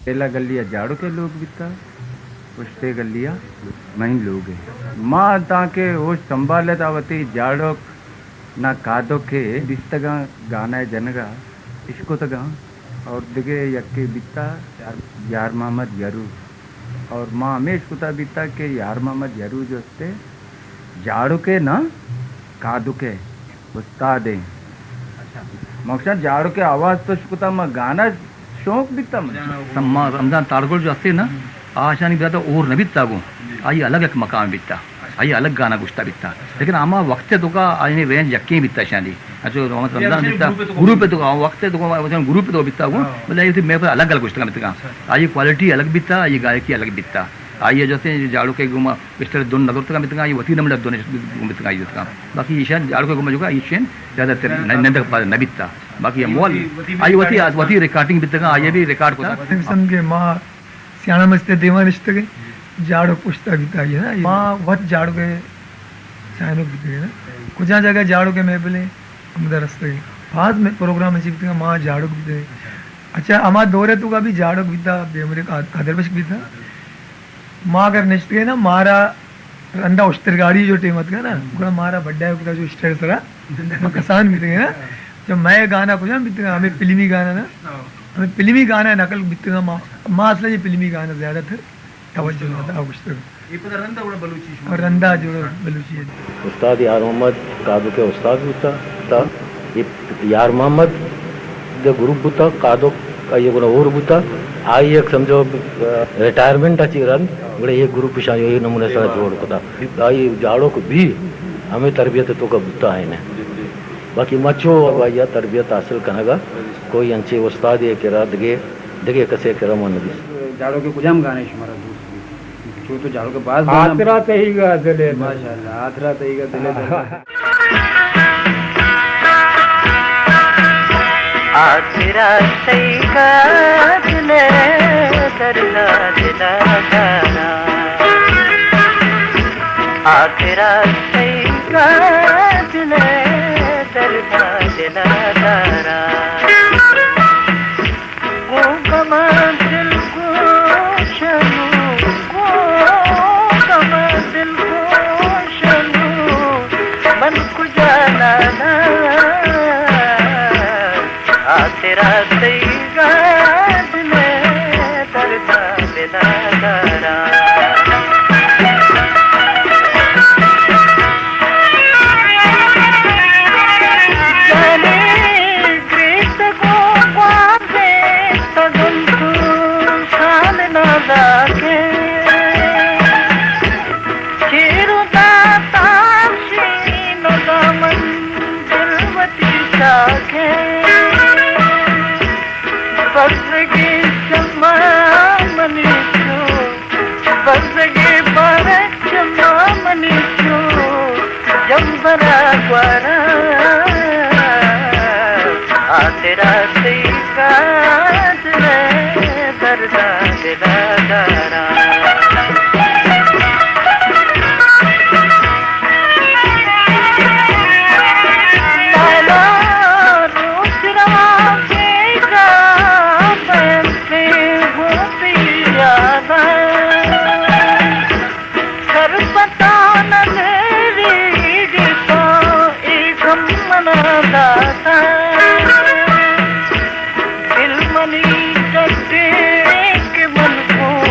پہلا گلی ءَ جاڑوک ءِ لوگ بیتا، پشتے گلی ءَ مئیں لوگ ءِ۔ ما تانکہ ہوش سنبھالت ءَ وتی جاڑوک نا کادوک ءِ دیستگاں، گانا ءِ جنگا اشکتگاں اور دگہ یکے بیتا یار، یار محمد یرو۔ اور ما ہمے اشکتا بیتا کہ یار محمد یرو جو استے جاڑوک ءِ نا کادوک ءِ استاد ایں۔ مخصوصاً جاڑوک ءِ آواز تو اشکتا ما گانا شوق بیتا من۔ سما رمضان تاڑگل جو استے نا، آشانی بیتا اور نہ بیتا گوں۔ آئی الگ یک مقام بیتا۔ آئی الگ گانا گوشتا بیتا۔ لیکن ہما وقت ءِ توکا آئی رینج یکیں بیتا شانی۔ اچھا، محمد رمضان بیتا۔ گروپ ءِ توکا، وقت ءِ توکا، گروپ ءِ توکا بیتا گوں۔ بلے آئی وتی مئے پر الگ الگ گوشتگا بیتگاں۔ آئی کوالٹی الگ بیتا، آئی گائکی الگ بیتا۔ آئی جیسے جاڑوک ءِ گوما بیشتر دون نہ زرتگاں بیتگاں، آئی وتی نمبر دون گوں بیتگاں، آئی بیتگاں۔ باقی ایشان جاڑوک ءِ گوما جو ایشان زیادہ تر نہ، نہ، نہ، نہ بیتا۔ باقی مول آئی وتی، وتی ریکارڈنگ بیتگاں، آئی بھی ریکارڈ کتا۔ سمجھ گئے، ما سیاڑا مست ءِ دیما نشتگیں، جاڑوک پشتا بیتا آئی نا۔ ما وت جاڑوک ءِ چاہنوک بیتگیں نا۔ کجا جگہ جاڑوک ءِ محفل ایں، ہمدا رستگیں۔ باز میں پروگرام اچ بیتگاں، ما جاڑوک بیتگیں۔ اچھا، ہما دور ءِ توکا بھی جاڑوک بیتا، بے عمر قادر بخش بیتا۔ ما اگر نشتگیں نا، مارا رندا اشتر گاڑی جو ٹیم اتکا نا، گڑا مارا بڈا کتا جو اشتر سرا ما کسان بیتگیں نا۔ جو مئے گانا کجام بیتگاں، ہمے فلمی گانا نا، ہمے فلمی گانا نقل بیتگاں۔ ما، ما اصلا یہ فلمی گانا زیادہ تر توجہ نہ دا گوشتگ۔ اے پدا رندا گڑا بلوچی شما رندا جوڑ بلوچی۔ استاد یار محمد کادوک ءِ استاد بوتا، تا اے یار محمد دے گروپ بوتا، کادوک آئی گنا اور بوتا، آئی یک سمجھو، آ، ریٹائرمنٹ ءَ چی رند، گڑا اے گروپ شان اے نمونے سرا جوڑ کتا۔ آئی جاڑوک بھی ہمیں تربیت ءِ توکا بوتا ہے نا۔ باقی مچو آئی تربیت حاصل کنگا کوئی انچے استاد ءِ کرا دگے، دگے کسے کرا من نبیس۔ جاڑوک ءِ کجام گانے شمارا دوست؟ چو تو جاڑوک ءِ باز گانا۔ آترا تہیگا دلے دل۔ ماشاءاللہ، آترا تہیگا دلے دل۔ آترا تہیگا دلے دردا دلا دارا۔ آترا تہیگا دلے دردا دلا دارا۔ گوں غماں دلگوش انوں، گوں غماں دلگوش انوں، من کجا ناناں؟ آترا تئی گاج میں درداں دلا داراں۔ جانے گریتگ ءُ گوازینتگ انت سال نازاکیں۔ چیر ءُ داتاشین ءُ دامن دل وتی چاکیں۔ بزگیں چماں منی چو، بزگیں باریں چماں منی چو، جمبر ءَ گوارا۔ آترا تئی گاج ءِ درداں دلا داراں۔ لالا روچ رواں بیگاہ بنت گوں تئی یاداں۔ کربتان ءَ لیریگ ءَ تو اے غم منا داتاں۔ دل منی ڈڈے کہ من گوں